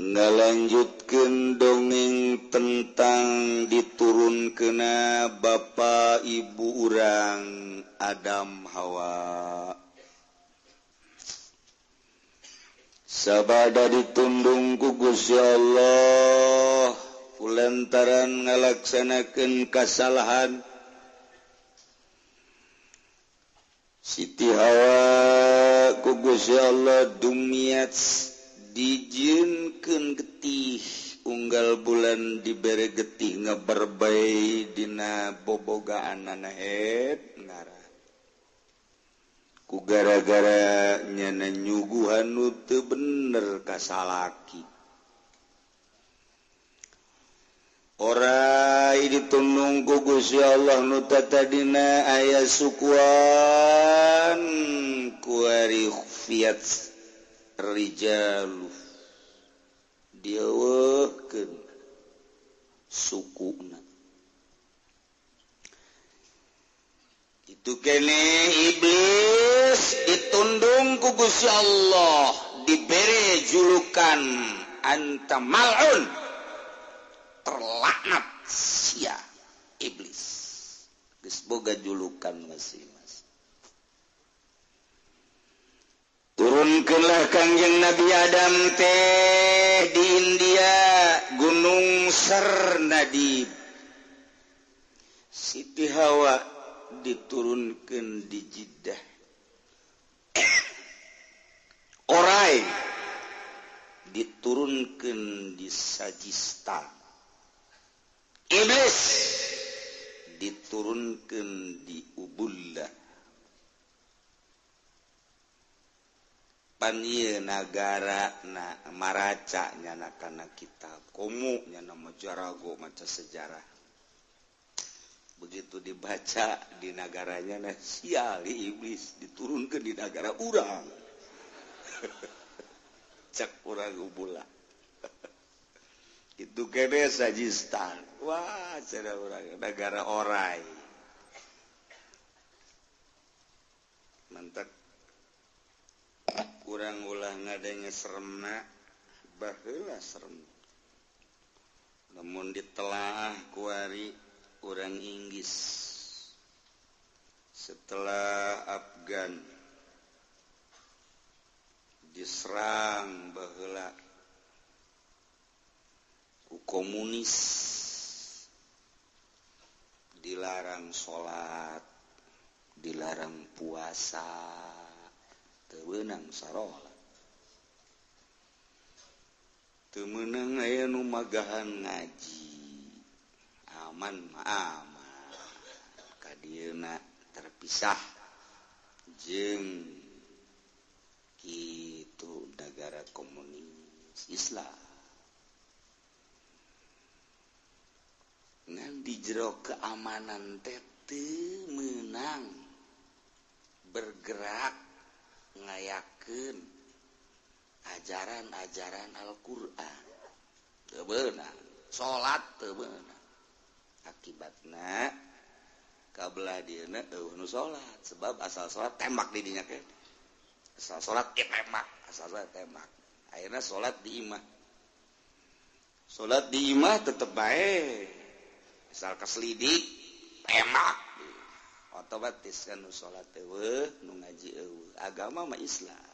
Ngalanjutkeun dongeng tentang diturunkeunna bapa ibu urang Adam Hawa. Sabada ditundung ku Gusti Allah kulantaran ngalaksanakeun kasalahan Siti Hawa ku Gusti Allah dumiat dijieunkeun getih unggal bulan dibere getih ngaberbay dina bobogaanana het ngarah ku gara-gara nyana nyuguhan nu teu bener ka salaki. Orai ditundung ku Gusti Allah nu tatadina aya sukuan kuari fiat rijalu dieuweuhkeun sukuna. Itu kene iblis ditundung ku Gusti Allah dibere julukan anta mal'un, terlaknat sia iblis. Geus boga julukan masing-masing. Turunkeunlah Kangjeng Nabi Adam teh di India Gunung Sarnadib. Siti Hawa diturunkeun di Jeddah. Orai diturunkeun di Sajistan. Iblis diturunkeun di Ubullah. Pan ieu nagara na maraca nyana kana kitab komo nyana majarago maca sejarah. Begitu dibaca di nagaranya na sial iblis diturunkeun di nagara urang. Cek urang Ubullah. Itu kene Sajistan. Wah, cara urang nagara orai. Mantap. Kurang ulah ngadenge seremna baheula serem. Lamun ditelaah kuari urang Inggris setelah Afgan diserang baheula ku komunis, dilarang salat, dilarang puasa, teu meunang sarolat, teu meunang aya nu magahan ngaji, aman mah aman ka dieuna terpisah jeung kitu nagara komunis Islam. Ngan di jero keamanan teh teu meunang bergerak ngayakeun ajaran-ajaran Al-Qur'an. Teu beunang, salat teu beunang. Akibatna kabelah dieuna eueuh nu salat, sebab asal salat tembak di dinya ke. Asal salat tembak, asal salat tembak. Akhirna salat di imah. Salat di imah tetep bae. Asal kaselidik tembak. Otomatis kan nu salat eueuh, nu ngaji eueuh, agama mah Islam.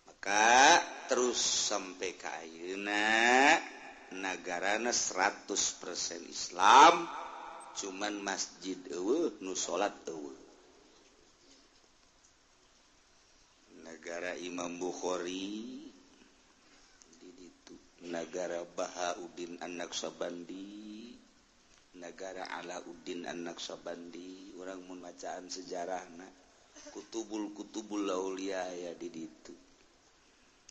Maka terus sampai ka ayeuna nagarana 100% Islam, cuman masjid eueuh, nu salat eueuh. Nagara Imam Bukhari di ditu, nagara Bahauddin An-Naqsyabandi, nagara Alauddin An-Naqsyabandi, urang mun macaan sejarahna kutubul-kutubul aulia ya di ditu.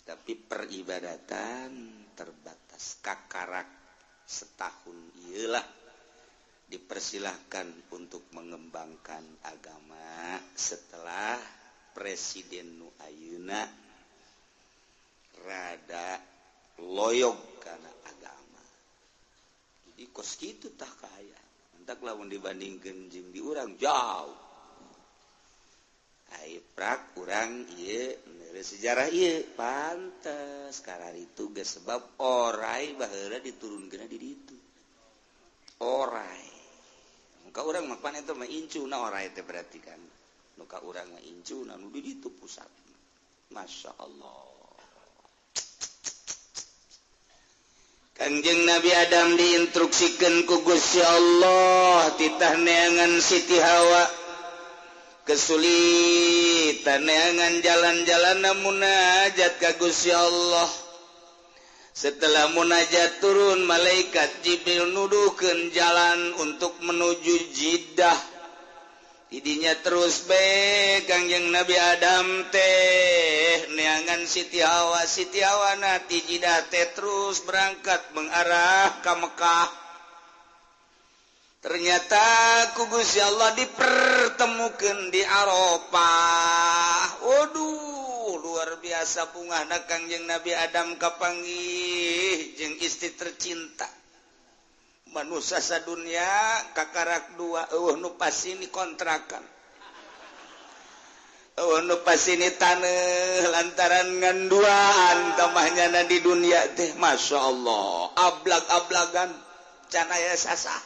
Tapi peribadatan terbatas, kakarak setahun ieulah dipersilahkan untuk mengembangkan agama setelah presiden nu ayeuna rada loyog kana agama. Jadi kos kitu tah kaaya. Entak lamun dibandingkeun jeung di urang jauh. Ai prak urang ieu sejarah ieu pantes kararitu geus sebab orai baheula diturunkeun di ditu. Orai. Muka urang mah pan eta mah incuna orai teh berarti kan. Muka urang mah incuna nu di ditu pusat. Masya Allah. Kangjeng Nabi Adam diinstruksikan ku Gusti Allah titah neangan Siti Hawa. Kesulitan neangan jalan-jalan munajat ka Gusti Allah. Setelah munajat turun malaikat Jibril nuduhkeun jalan untuk menuju Jeddah. Didinya terus be Kangjeng Nabi Adam teh neangan Siti Hawa, Siti Hawa na ti Jeddah teh terus berangkat mengarah ka Mekah. Ternyata ku Gusti Allah dipertemukan di Arafah. Waduh, luar biasa bungahna Kangjeng Nabi Adam kapanggih jeung istri tercinta. Manusia sadunya kakarak dua eueuh nu pasini kontrakan. Eueuh nu pasini taneuh lantaran ngan duaan tamahnyana di dunia teh Masya Allah. Ablag-ablagan can aya sasah.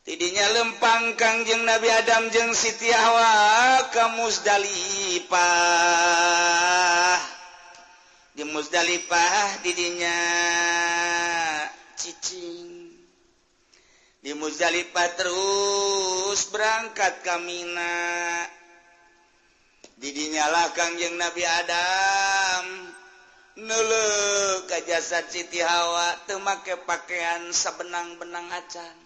Tidinya lempang Kangjeng Nabi Adam jeung Siti Hawa ka Muzdalifah. Di Muzdalifah didinya cicing. Di Muzdalifah terus berangkat ka Mina. Didinya lah Kangjeng Nabi Adam neuleuh ka jasad Siti Hawa teu make pakaian sabenang-benang acan.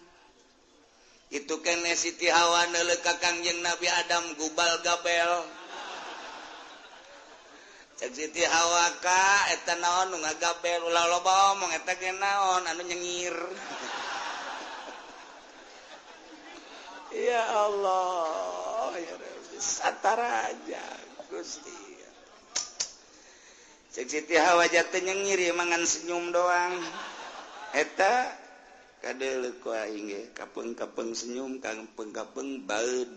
Itu kene Siti Hawa neuleuh ka Kangjeng Nabi Adam gubal gabel. Cek Siti Hawa ka eta naon nu ngagabel ulah loba omong eta ge naon anu nyengir. Ya Allah, ya Rabbi, sataraja Gusti. Cek Siti Hawa jatuh nyengir ya mangan senyum doang. Eta kadeuleuh ku aing ge kapeng-kapeng senyum kapeng-kapeng baeud.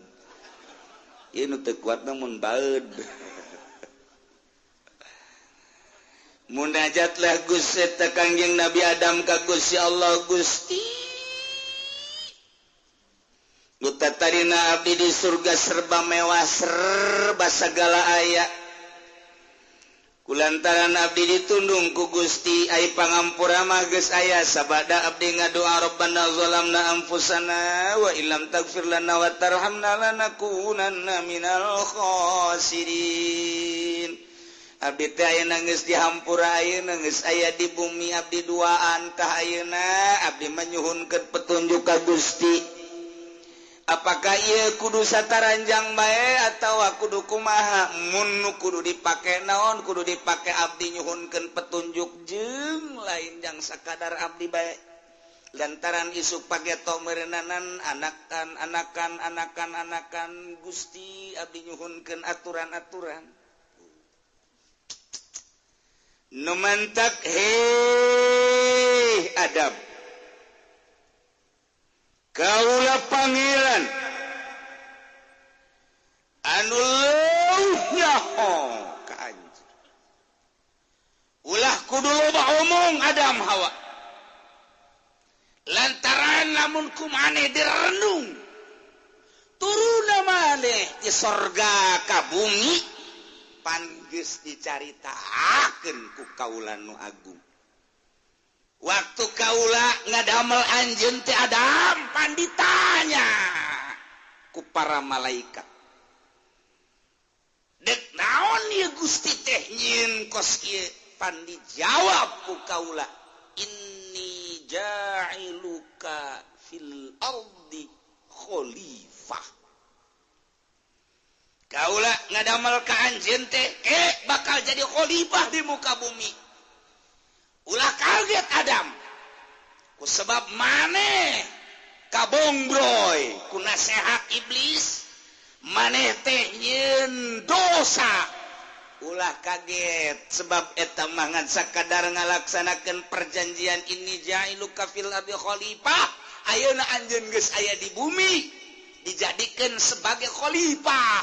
Ieu nu teu kuat mun baeud. Munajatlah Gusti eta Kangjeng Nabi Adam ka Gusti Allah. Gusti nu tatarina abdi di surga serba mewah serba sagala aya. Kulantaran abdi ditundung ku Gusti ai pangampura mah geus aya sabada abdi ngadoa Rabbana zalamna anfusana wa illam taghfir lana wa tarhamna lanakunanna minal khasirin. Abdi teh ayeuna geus dihampura ayeuna geus aya di bumi abdi duaan tah ayeuna abdi manyuhunkeun petunjuk ka Gusti. Apakah ieu kudu sataranjang bae atawa kudu kumaha? Mun nu kudu dipake naon kudu dipake abdi nyuhunkeun petunjuk jeung lain jang sakadar abdi bae. Lantaran isuk pageto meureunnanan anakan anakan anakan anakan Gusti abdi nyuhunkeun aturan-aturan. Nu mantak heh Adam kaula pangeran anu leuwih nyaho ka anjeun. Ulah kudu loba omong Adam Hawa. Lantaran lamun ku maneh direnung turuna maneh di sorga ka bumi pan geus dicaritakeun ku kaula nu agung. Waktu kaula ngadamel anjeun teh Adam pan ditanya ku para malaikat. Dek naon ieu Gusti teh nyieun kos ieu? Pan dijawab ku kaula, inni ja'iluka fil ardi khalifah. Kaula ngadamel ka anjeun teh bakal jadi khalifah di muka bumi. Ulah kaget Adam ku sebab maneh kabongbroy ku nasehat iblis maneh teh nyieun dosa Ulah kaget sebab eta mah ngan sakadar ngalaksanakeun perjanjian ini ja'iluka fil ardi khalifah. Ayeuna anjeun geus aya di bumi dijadikeun sebagai khalifah,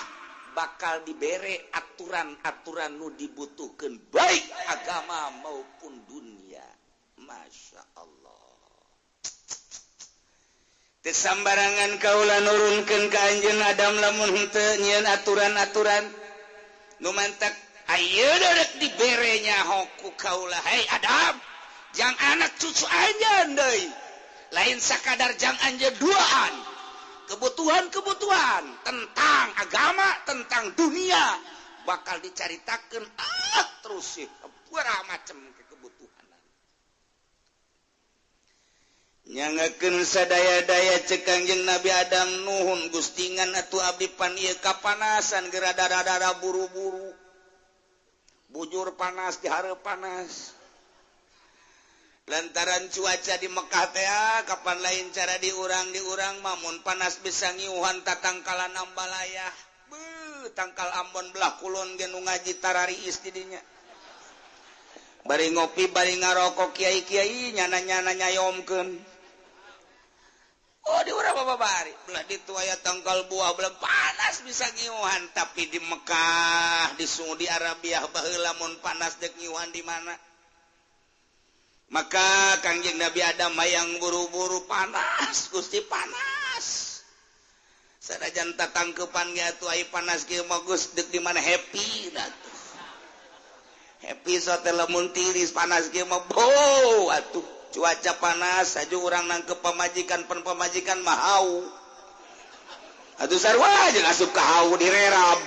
bakal dibere aturan-aturan nu dibutuhkeun baik agama maupun dunia. Masya Allah. Teu sambarangan kaula nurunkeun ka anjeun Adam lamun henteu nyieun aturan-aturan nu mantak ayeuna rek dibere nyaho ku kaula. Hei Adam, jang anak cucu anjeun deui, lain sakadar jang anjeun duaan, kebutuhan-kebutuhan tentang agama, tentang dunia bakal dicaritakeun terus sih sabaraha macam kebutuhan. Nyangakeun sadaya-daya cek Kangjeng Nabi Adam, nuhun gustingan atuh abdi pan ieu kapanasan geura dara-dara buru-buru. Bujur panas dihareup panas. Lantaran cuaca di Mekah teh kapan lain cara diurang-diurang mamun panas bisa ngiuhan tatangkalan ambalaya. Beuh, tangkal Ambon belah kulon ge nu ngaji tarariis di dinya. Bari ngopi bari ngarokok kiai-kiai nyana-nyana nyayomkeun. Oh di urang apa bari belah ditu aya tangkal buah belah panas bisa ngiuhan, tapi di Mekah di Saudi Arabia baheula mun panas dek ngiuhan di mana? Maka Kangjeng Nabi Adam hayang buru-buru panas, Gusti panas. Sanajan tatangkeupan ge atuh ai panas kieu mah geus deuk di mana happy atuh. Happy sote lamun tiris panas kieu mah bo atuh. Cuaca panas saja urang nangkep pamajikan, pen pamajikan mah hau. Atuh sarua jeung asup ka hau direrab.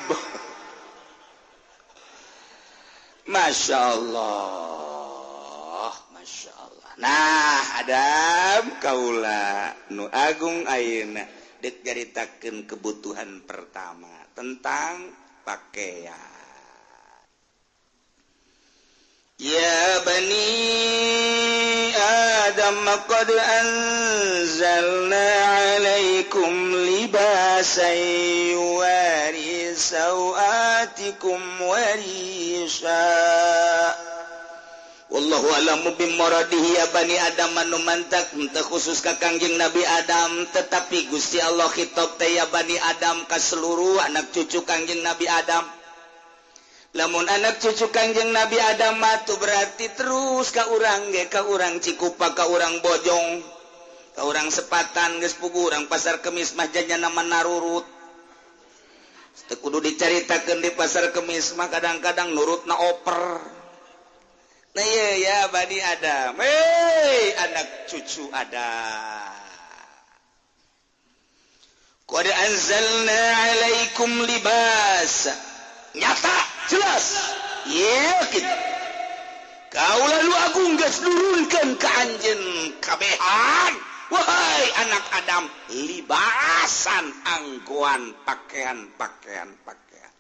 Masya Allah, Masya Allah. Nah, Adam kaula nu agung ayeuna deuk nyaritakeun kebutuhan pertama tentang pakaian. Ya bani Adam qad anzalna alaikum libasan yuwari sawatikum warisha. Wallahu a'lamu bimuradihi. Ya bani Adam anu mantak henteu khusus ka Kangjeng Nabi Adam, tetapi Gusti Allah khitab teh ya bani Adam ka seluruh anak cucu Kangjeng Nabi Adam. Lamun anak cucu Kangjeng Nabi Adam mah tuh berarti terus ka urang ge, ka urang Cikupa, ka urang Bojong, ka urang Sepatan geus puguh urang Pasar Kemis mah janyana mah narurut. Teu kudu dicaritakeun di Pasar Kemis mah kadang-kadang nurutna oper. Nah ieu ya Bani Adam, hei anak cucu Adam. Qad anzalna alaikum libas. Nyata jelas yakin kaula nu agung geus nurunkeun ka anjeun kabehan wahai anak Adam libasan anggoan pakaian pakaian pakaian.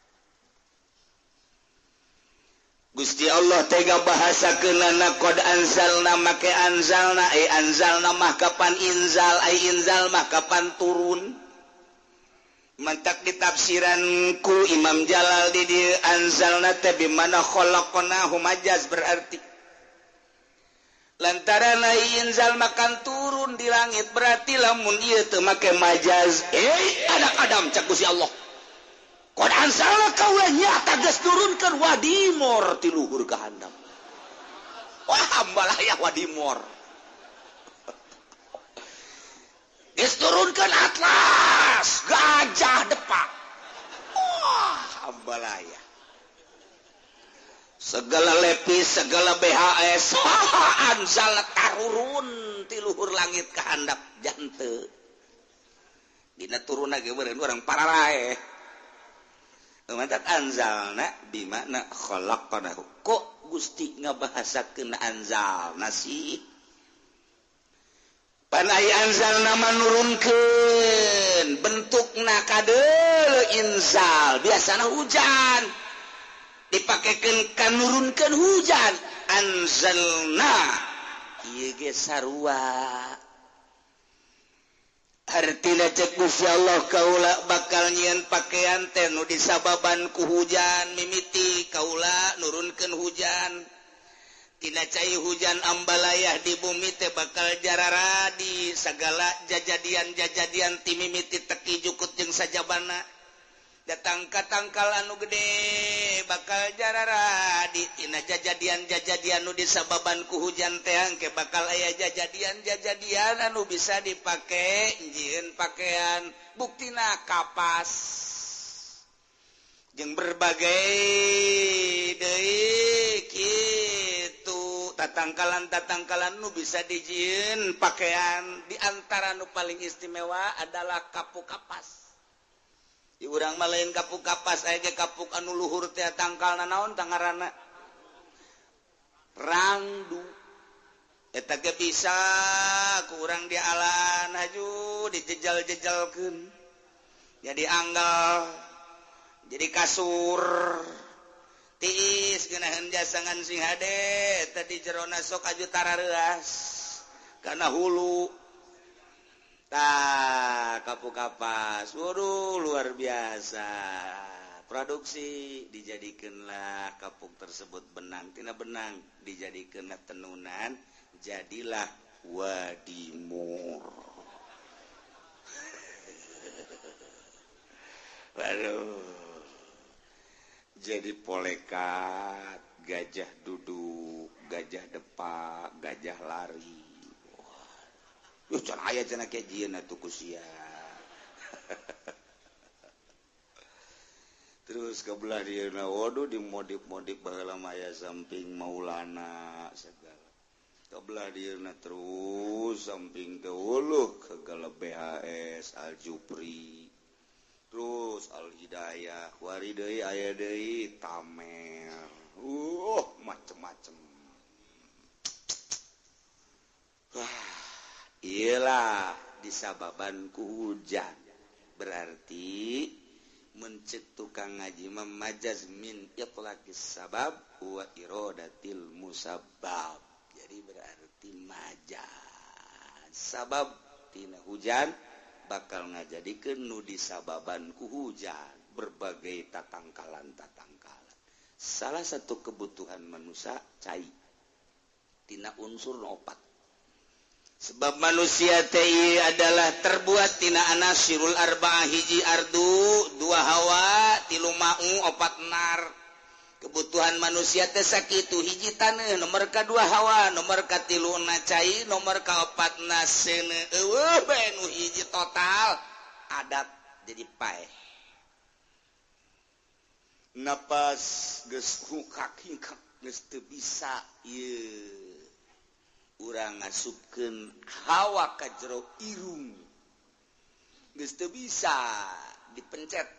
Gusti Allah tega bahasakeunana qad anzalna make anzalna ai anzalna mah kapan inzal ai inzal mah kapan turun. Mantak ditafsiranku Imam Jalal di dieu anzalna teh bimana khalaqnahu majaz berarti lantaran ai inzal makan turun di langit berarti lamun ieu teu make majaz anak Adam cak Gusti Allah qad anzalna kaula nyata geus nurunkeun wadimor ti luhur ka handap. Wah ambalaya wadimor geus turunkeun atlas gajah depak. Wah ambalaya segala lepis segala BHS anzal tarurun ti luhur langit ka handap jante dina turunna ge beureun urang pararaeh. Mantak anzalna bimakna khalaqnahu. Kok Gusti ngabahasakeun anzalna sih? Pan ai anzalna manurunkeun bentukna kadeul inzal biasana hujan dipakekeun ka nurunkeun hujan anzalna ieu ge sarua. Artina cek Gusti Allah kaula bakal nyieun pakaian teh nu disababan ku hujan mimiti kaula nurunkeun hujan. Tina cai hujan ambalayah di bumi teh bakal jararadi sagala jajadian-jajadian ti mimiti teki jukut jeung sajabana. Datang ka tangkal anu gede bakal jararadi tina jajadian-jajadian nu disababan ku hujan teh engke bakal aya jajadian-jajadian anu bisa dipake jieun pakaian buktina kapas jeung berbagai deui kitu tatangkalan-tatangkalan nu bisa dijieun pakaian. Di antara nu paling istimewa adalah kapuk kapas. Di urang mah lain kapuk kapas aya ge kapuk anu luhur teh tangkalna naon tangarana rangdu eta ge bisa ku urang dialaan haju dijejal-jejalkeun jadi anggal jadi kasur tiis geunaheun jasangan sing hade tadi jerona sok aju tarareuas kana hulu. Tah, kapuk kapas, waduh luar biasa. Produksi dijadikanlah kapuk tersebut benang, tina benang dijadikanlah tenunan, jadilah wadimur. Waduh, jadi polekat, gajah duduk, gajah depak, gajah lari. Yuh, can aya cenah ke jieun atuh ku sia. Terus ke belah dieuna waduh dimodif-modif baheula mah aya samping Maulana segala. Ke belah dieuna terus samping teh uluh segala BHS Al Jupri. Terus Al Hidayah, wari deui aya deui Tamer. Macem-macem. Wah. Iyalah disababan ku hujan berarti mencek tukang ngaji memajaz min itlaqis sabab wa iradatil musabbab. Jadi berarti majaz sabab tina hujan bakal ngajadikeun nu disababan ku hujan berbagai tatangkalan-tatangkalan. Salah satu kebutuhan manusia cai tina unsur opat. Sebab manusia teh adalah terbuat tina anasirul arba'ah hiji ardu, dua hawa, tilu ma'u, opat nar. Kebutuhan manusia teh sakitu hiji taneuh, nomor kadua hawa, nomor katilu na cai, nomor kaopat na seuneu. Eueuh bae nu hiji total adat jadi paeh. Napas geus hukak-hingkak geus teu bisa ieu. Urang ngasupkeun hawa ka jero irung geus teu bisa dipencet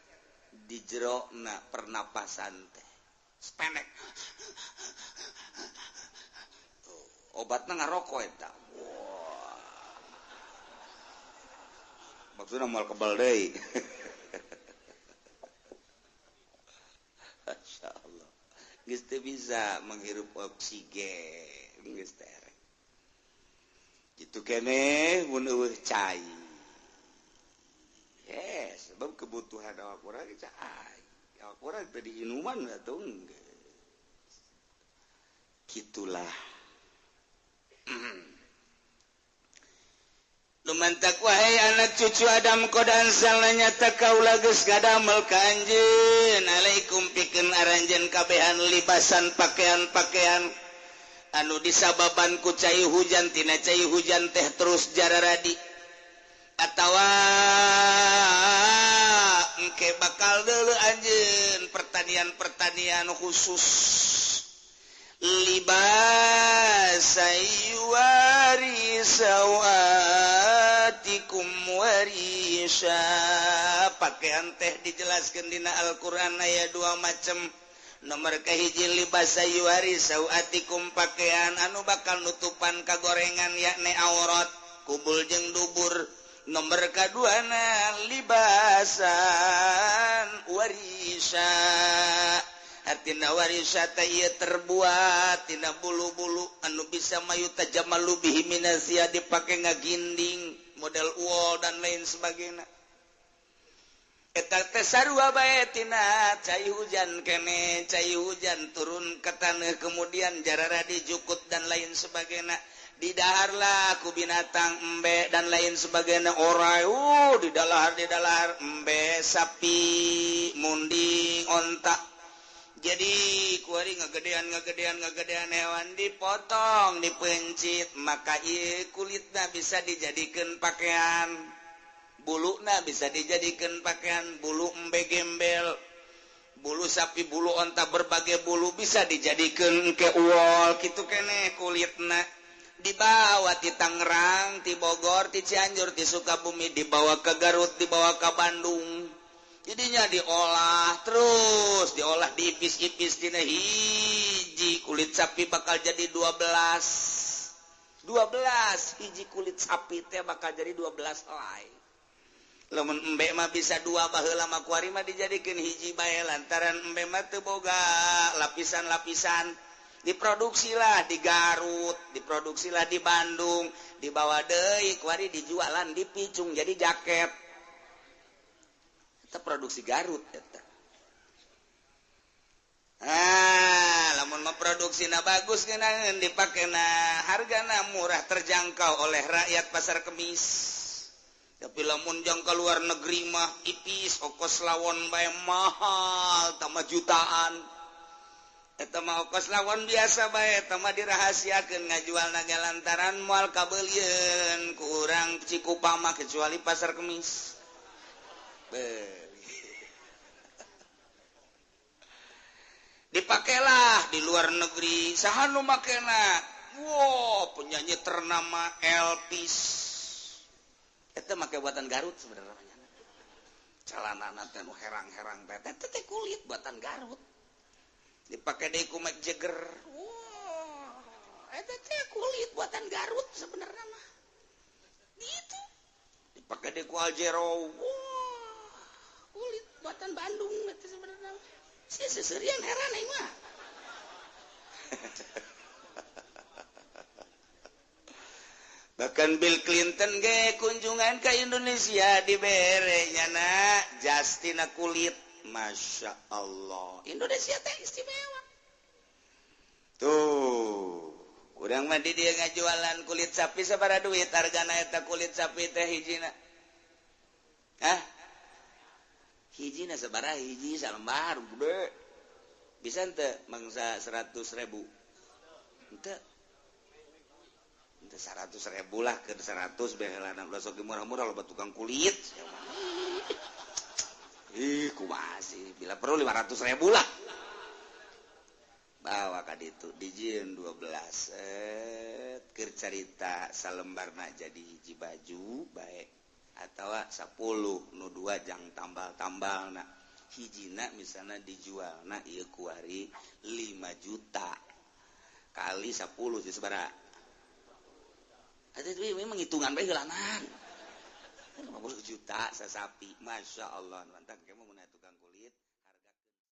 di jero na pernapasan teh sepenek obatna ngarokok eta. Wah, maksudna moal kebal deui. Masyaallah geus teu bisa menghirup oksigen geus teh gitu kene mun eueuh cai. Yes, sebab kebutuhan awak urang cai. Awak urang teh diinuman atuh geus. Kitulah. Lumantak wahai anak cucu Adam qad anzalna nyata kaula geus ngadamel ka anjeun alaikum pikeun aranjeun kabehan libasan pakaian-pakaian anu disababan ku cai hujan tina cai hujan teh terus jararadi atawa engke bakal deuleu anjeun pertanian-pertanian khusus libas aywari sawatikum warisha. Pakaian teh dijelaskeun dina Al-Qur'an aya dua macam. Nomor kahiji libas aywari sawatikum pakaian anu bakal nutupan kagorengan yakni aurat kubul jeung dubur. Nomor kaduana libasan warisa. Artina warisa teh ieu terbuat tina bulu-bulu anu bisa mayu tajamalu bihi minasia dipake ngaginding model model wol dan lain sebagainya. Eta teh sarua bae tina cai hujan kene, cai hujan turun ke tanah kemudian jarara dijukut dan lain sebagainya. Didaharlah ku binatang embe dan lain sebagainya orai didalahar embe sapi munding onta. Jadi kuari ngagedean hewan dipotong dipencit maka ieu kulitna bisa dijadikan pakaian, buluna bisa dijadikan pakaian, bulu embe gembel, bulu sapi, bulu onta, berbagai bulu bisa dijadikan ke wol kitu keneh kulitna. Dibawa ti Tangerang, ti Bogor, ti Cianjur, ti Sukabumi, dibawa ke Garut, dibawa ke Bandung. Jadinya diolah terus, diolah diipis-ipis dina hiji kulit sapi bakal jadi 12. 12 hiji kulit sapi teh bakal jadi 12 helai. Lamun embe mah bisa dua baheula mah kuari mah dijadikeun hiji bae lantaran embe mah teu boga lapisan-lapisan. Diproduksilah di Garut, diproduksilah di Bandung, dibawa deui kuari dijualan dipicung jadi jaket. Eta produksi Garut eta. Ah, lamun mah produksina bagus ngeunaheun dipakena hargana murah terjangkau oleh rakyat pasar kemis. Tapi lamun jang ka luar negeri mah ipis ongkos lawon bae mahal tambah jutaan. Eta mah ongkos lawon biasa bae eta mah dirahasiakeun ngajualna ge lantaran moal kabeulieun ku urang Cikupa mah kecuali pasar kemis. Dipakailah di luar negeri saha nu makena? Wow, penyanyi ternama Elvis. Eta make buatan Garut sebenarnya. Celanana teh nu herang-herang teh teh kulit buatan Garut. Dipakai deui ku Mick Jagger. Wah, eta teh kulit buatan Garut sebenarnya mah. Gitu. Dipakai deui ku Aljero. Wah, kulit buatan Bandung eta sebenarnya. Sia seserian heran aing mah. Bahkan Bill Clinton ge kunjungan ke Indonesia dibere nyana jastina kulit. Masya Allah, Indonesia teh istimewa. Tuh, kurang mah di dia ngajualan kulit sapi sabaraha duit hargana eta kulit sapi teh hijina? Hah? Hijina sabaraha hiji salembar gede. Bisa henteu mangsa 100.000? Henteu. Henteu 100.000 lah ke 100 bae heulana ulah sok murah-murah loba tukang kulit. Ih, kumaha sih? Bila perlu 500.000 lah. Bawa ka ditu dijieun 12 keur carita salembarna jadi hiji baju bae atawa 10 nu 2 jang tambal-tambalna. Hijina misalna dijualna ieu kuari 5 juta kali 10 sih sabaraha? Atuh memang hitungan bae heulanan. 50 juta sasapi, Masya Allah. Mantap, kamu